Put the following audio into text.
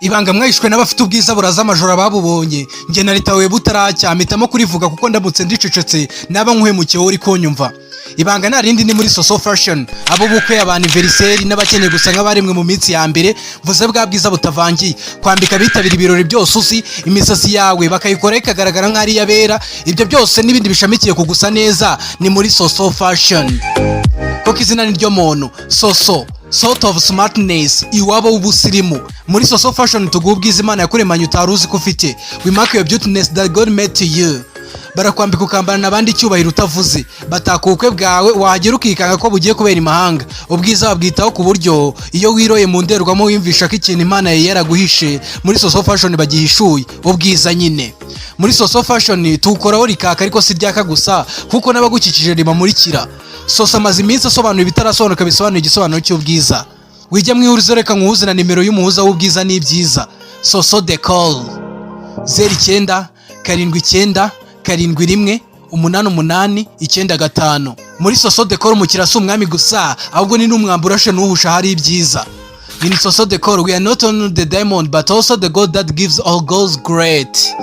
Ibanga mwahishwe n'abafite ubwiza buraza amajoro ababubonye, njye naritawe butaracya, mpitamo kurivuga kuko ndamutse ndicecetse naba nkuhemukiye wowe uri kunyumva. Ibanga nta rindi, ni muri Soso Fashion. Abo bukwe, aba anniversaire n'abakeneye gusa nk'abaremwe mu minsi ya mbere, mvuze bwa bwiza butavangiye, kwambika abitabira ibirori byose uzi, imisatsi yawe bakayikora ikagaragara nk'aho ari iy'abera. Ibyo byose n'ibindi bishamikiye ku gusa neza ni muri Soso Fashion, kuko izina ni ryo muntu. Soso, sort of smartness, iwabo w'ubusirimu. Muri Soso Fashion tuguha ubwiza Imana yakuremanye utari uzi ko ufite. We mark your beautiness that God made to you. Barakwambika ukambarana abandi icyubahiro utavuze, bataka ubukwe bwawe, wahagera ukikanga ko bugiye kubera imahanga. Ubwiza babwitaho ku buryo iyo wiroye mu ndorerwamo wiyumvisha ko ikintu Imana yari yaraguhishe muri Soso Fashion bagihishuye. Ubwiza nyine muri Soso Fashion tuwukoraho rikaka, ariko si ryaka gusa, kuko n'abagukikije ribamurikira. Soso amaze iminsi asobanura ibitarasobanuka, bisobanuye igisobanuro cy'ubwiza. Wijya mu ihurizo, reka nkuhuze na nimero y'umuhuza w'ubwiza n'ibyiza, Soso Decor: 0979718895. Muri Soso Decor umukiriya si umwami gusa, ahubwo ni n'umwambi urashe n'uhusha ahari ibyiza. In Soso Decor we are not only the diamond but also the gold that gives all goals great.